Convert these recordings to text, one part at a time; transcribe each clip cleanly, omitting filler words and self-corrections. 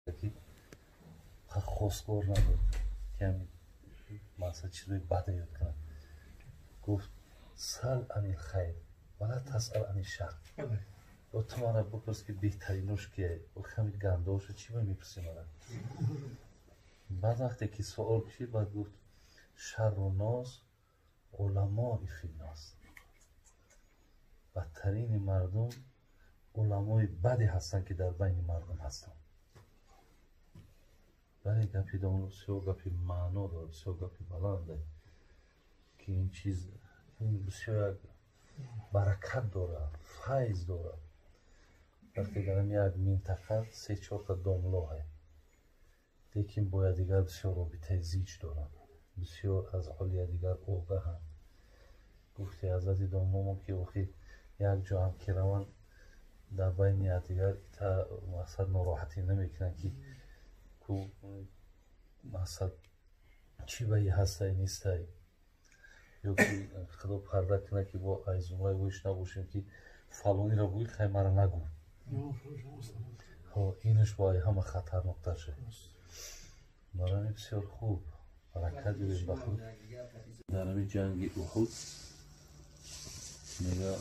Ки хостгор набуд, ки ҳамин масъала чизои бада ёд кунад. Гуфт: سل عن الخير ولا تسأل عن الشر. Ё ту мана бипурс, ки беҳтаринош кие, ҳамин гандаошо чӣ ба мепурсӣ мана? Баъд вақте ки суол кишид, баъд гуфт: شر الناس علماء في الناس. Бадтарини мардум уламои баде ҳастанд, ки дар байни мардум ҳастанд. Бале, гапи домло бисёр гапи маъно дорад, бисёр гапи баланде, ки ин чиз, ин бисёр як баракат дорад, файз дорад. Вақте дар як минтақа се чорта домлоҳе, лекин бо якдигар бисёр робитаи зич доранд, бисёр аз ҳоли якдигар огаҳанд. Гуфти ҳазрати домломо, ки охир як ҷо ҳам ки раванд, дар байни якдигар ита мақсад нороҳатӣ намекунанд, ки ку мақсад чӣ баи ҳастай, нестай, ё ки худо парда кунад, ки бо айзумраи воиш набошем, ки фалониро гӯй, хай мара нагӯ. Инаш бо ҳама хатарноктар шуд. Барои бисёр хуб баракат ёбем ба худ. Дар ҳамин ҷанги Уҳуд, мега,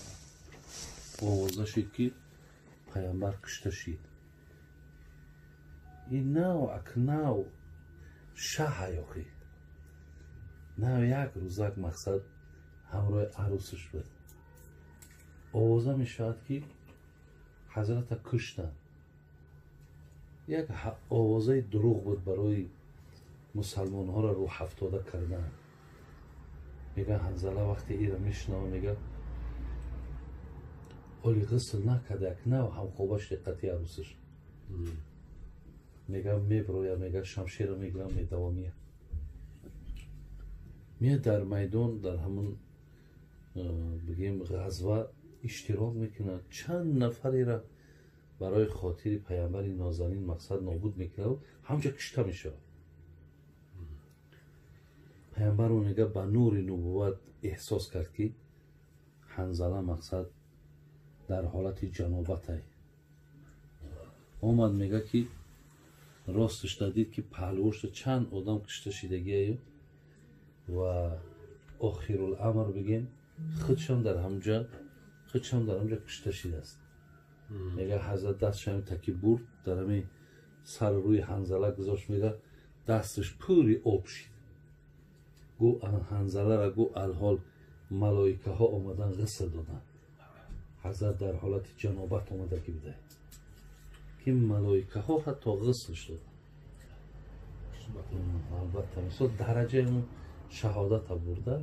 овоза шид, ки пайғамбар кушта шид. Ин нав ак нав шаҳа ёхи нав як рӯзак мақсад ҳамроҳи арӯсаш буд. Овоза мешавад, ки ҳазрата куштанд. Як овозаи дурӯғ буд барои мусалмонҳоро рӯҳафтода кардан. Мега, Ҳанзала вақте ира мешунава, мега, ҳоли ғусл накарда, як нав ҳамхоба шуд қати арӯсаш. Мега, меброя, мега, шамшеро мегирам, медавомия, меяд, дар майдон, дар ҳамон бигем ғазва иштирок мекунад, чанд нафарера барои хотири паямбари нозанин мақсад нобуд мекунад, ҳамҷа кушта мешавад. Паямбарро, мега, ба нури нубувват эҳсос кард, ки Ҳанзала мақсад дар ҳолати ҷанобатай омад. Мега, ки росташда дид, ки паҳлӯшда чанд одам кушта шидагиаю ва охируламр бигем, худшам дар ҳамҷа кушта шидааст. Мега, ҳазрат дастш ҳами таки бурд, дар ҳами сари рӯи Ҳанзала гузошт. Мега, дасташ пури об шид. Гу Ҳанзалара, гу, алҳол малоикаҳо омадан, ғусл доданд. Ҳазрат дар ҳолати ҷанобат омада ки бидай, ки малоикаҳо ҳатто ғуслш доданд. Албатта, мисол, дараҷаи он шаҳодата бурда.